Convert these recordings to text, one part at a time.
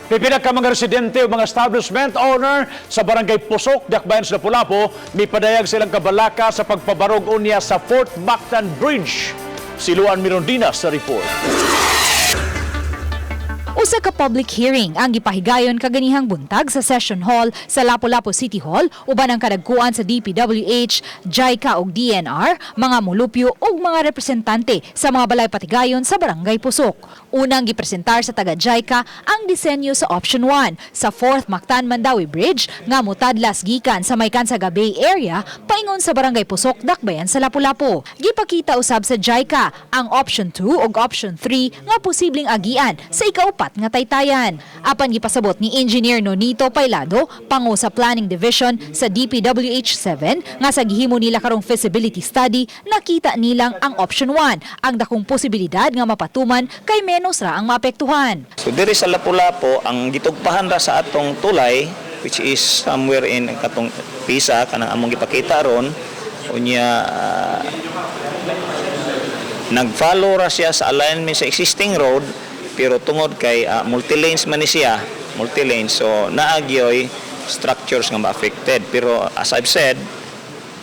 Pipila ka mga residente o mga establishment owner sa Barangay Pusok, Dakbayan sa Lapu-Lapu, mipadayag silang kabalaka sa pagpabarog unya sa Fourth Mactan Bridge. Si Luan Mirondina sa report. Usa ka public hearing ang gipahigayon kaganihang buntag sa Session Hall sa Lapu-Lapu City Hall uban ang kadagkuan sa DPWH, JICA ug DENR, mga mulupyo ug mga representante sa mga balay patigayon sa Barangay Pusok. Unang gipresentar sa taga JICA ang disenyo sa Option 1 sa 4th Mactan Mandaue Bridge nga mutadlas gikan sa may Cansaga Bay area paingon sa Barangay Pusok, Dakbayan sa Lapu-Lapu. Gipakita usab sa JICA ang Option 2 ug Option 3 nga posibleng agian sa ikaupat nga taytayan. Apan gipasabot ni Engineer Nonito Pailado, pango sa Planning Division sa DPWH 7, nga sa gihimo nila karong feasibility study, nakita nilang ang Option 1 ang dakong posibilidad nga mapatuman kay menos ra ang maapektuhan. So diri sa Lapu-Lapu, ang gitugpahan ra sa atong tulay, which is somewhere in katong Pisa kanang among gipakita ron unya, nag-follow ra siya sa alignment sa existing road, pero tungod kay multi-lanes man ni siya, multi-lanes, so naa gyoy structures nga ma-affected. Pero as I've said,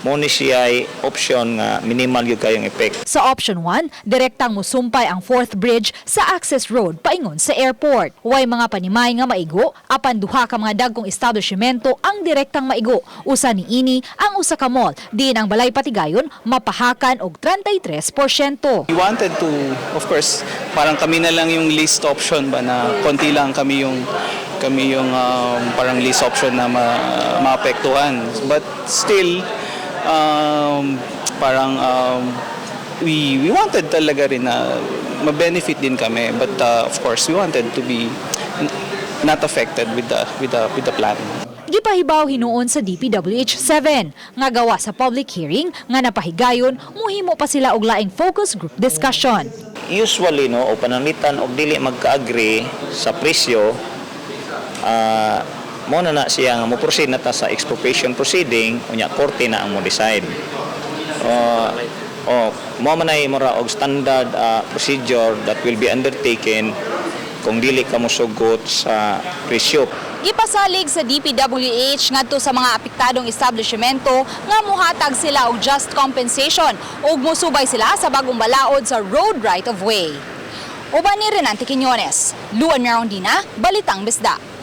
mo ni siya ay option nga minimal gyud kayong effect. Sa Option 1, direktang musumpay ang fourth bridge sa access road paingon sa airport. Way mga panimay nga maigo, apan duha ka mga dagkong establishmento ang direktang maigo. Usa ni ini ang usa ka mall, diin ang balay patigayon mapahakan og 33%. We wanted to, of course, parang kami na lang yung least option ba na konti lang kami yung parang least option na maapektuhan. But still, parang we wanted talaga rin na ma-benefit din kami. But of course, we wanted to be not affected with the plan. Gipahibaw hinuon sa DPWH 7 nga gawa sa public hearing nga napahigayon, muhimo pa sila og laing focus group discussion. Usually, no, o pananglitan og dili magka-agree sa presyo, mo na na siya nga mo proceed na ta sa expropriation proceeding, unya korte na ang mo decide. Oh, mo man ay mura og standard procedure that will be undertaken kung dili ka mosugot sa presyo. Gipasalig sa DPWH ngadto sa mga apektadong establishmento nga muhatag sila og just compensation ug mosubay sila sa bagong balaod sa road right of way. Uban ni Renante Quiñones, Luan Merondina, Balitang Bisdak.